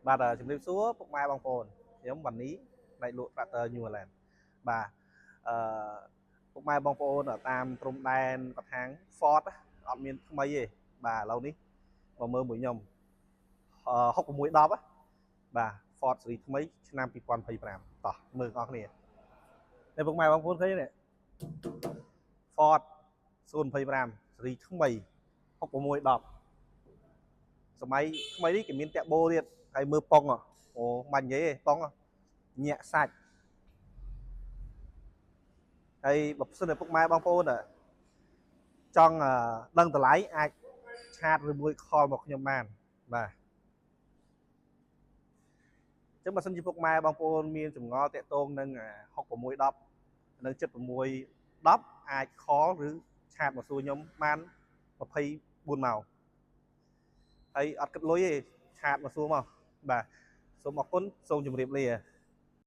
បាទជំរាបសួរពុកម៉ែបងប្អូនខ្ញុំវ៉ានីផ្នែកលក់ Tractor New Holland បាទអឺពុកម៉ែបងប្អូនតាមព្រំដែនគាត់ខាង Ford អត់មានថ្មីទេបាទឥឡូវនេះមកមើលមួយខ្ញុំ6610បាទ Ford ស៊េរីថ្មីឆ្នាំ2025តោះមើលបងប្អូនគ្នានេះពុកម៉ែបងប្អូនឃើញទេ Ford 025ស៊េរីថ្មី6610សម័យថ្មីនេះគេមានតាក់បូទៀតហើយមើលប៉ុងអូមិននិយាយទេប៉ុងញាក់សាច់ហើយបើសិនតែពុកម៉ែបងប្អូនចង់ដឹងតម្លៃអាច chat ឬមួយ call មកខ្ញុំបានបាទអញ្ចឹងបើសិនជាពុកម៉ែបងប្អូនមានចម្ងល់តាក់ទងនឹង6610និង7610អាច call ឬ chat មកសួរខ្ញុំបាន24ម៉ោងហើយអត់គិតលុយទេ chat មកសួរមកបាទសូមអរគុណសូមជម្រាបលា។